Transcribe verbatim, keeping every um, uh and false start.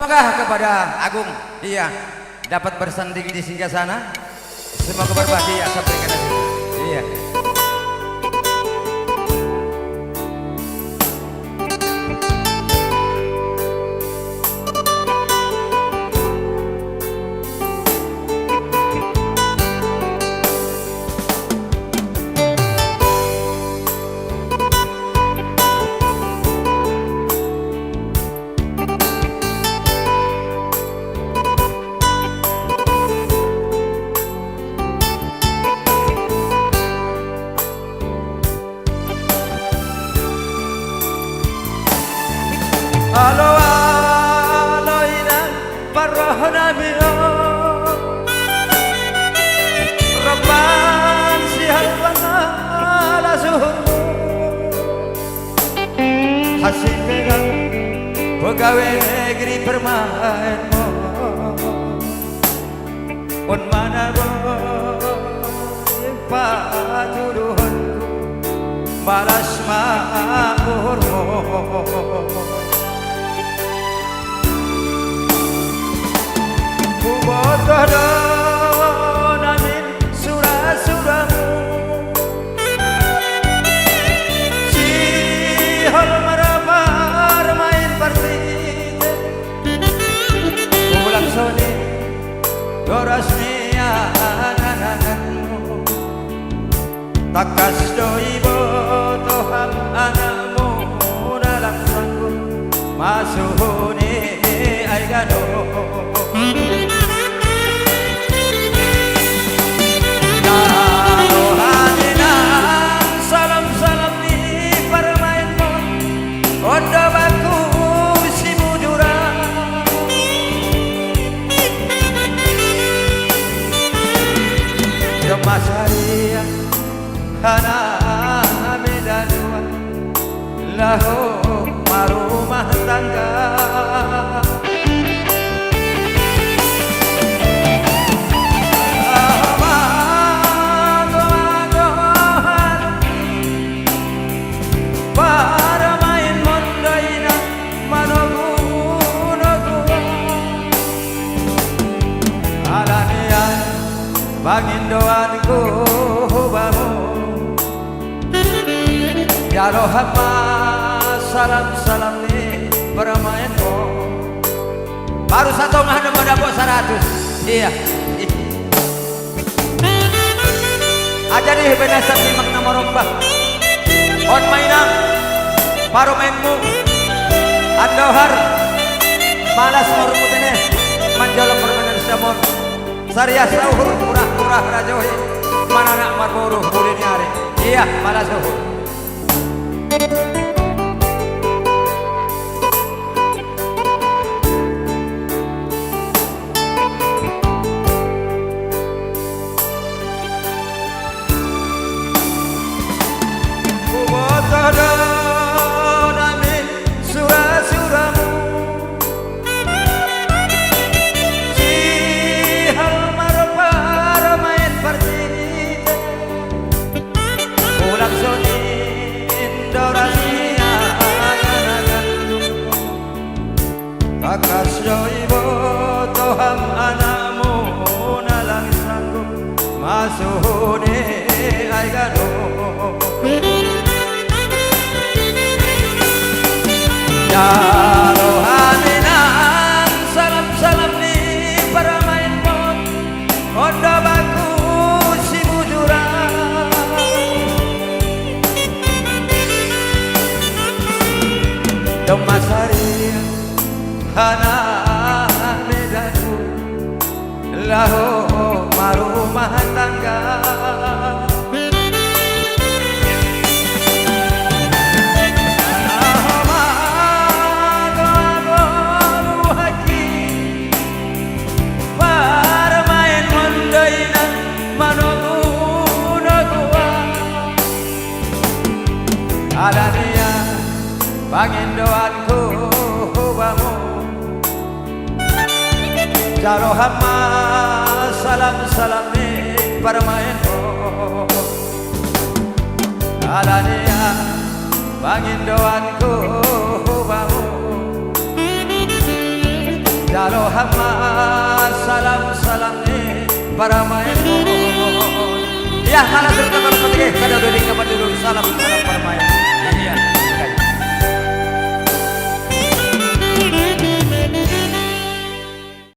Apakah kepada Agung? Iya. Dapat bersanding di singgah sana. Semoga berbahagia sampai ke nasib. Iya. Alo, alo, ina, parrohna mio. Reban si halbana la suhurmu. Hasil pegang pegawai negeri permainmu. Un mana boy patuduhonku balas makurmu. Kubotoh do namin sura-suramu. Sihol marapar main partite. Ulang soni doras ni anananganmu. Takas do iboto ham anakmu dalam sanggup masuhuni ai gado. Naro haninang salam-salam ni parmainmu. Ondo baku si mujura. Jemasaria hana medadua laho marumah tangga. Ahmad, aduh, aduh, aduh. Parmain mondoina manogu-nogu. Alanian pangindoanku bamu. Jalo hama salam-salam ni parmainmu. Baru satongah nama dapot saratus. Iya. Aja deh benasam ni makna marombah. On mainang. Parumainmu. Andohar. Malas marumut ini. Manjalo permainan samon. Sariah sauhur murah-murah rajohi. Mananak marboruh buli ni ari. Iya, malas sauhur. Kubotoh do namin sura-suramu. Sihol marapar main partite. Ulang soni doras ni anananganmu. Takas do iboto ham anakmu na lang sanggup masuhuni ai gado. Jalo haninang salam-salam ni parmainmu. Ondo baku si mujura. Domasari hana medadua laho marumah tangga. Laho mago-ago luhaki. Parmain mondoina manogu-noguan. Alanian pangindoanku bamu. Jalo hama salam-salam ni parmainmu. Alanian pangindoanku bamu. Aloha ma, salam salam e para maemon. Ya, mana suruh kabar petik kada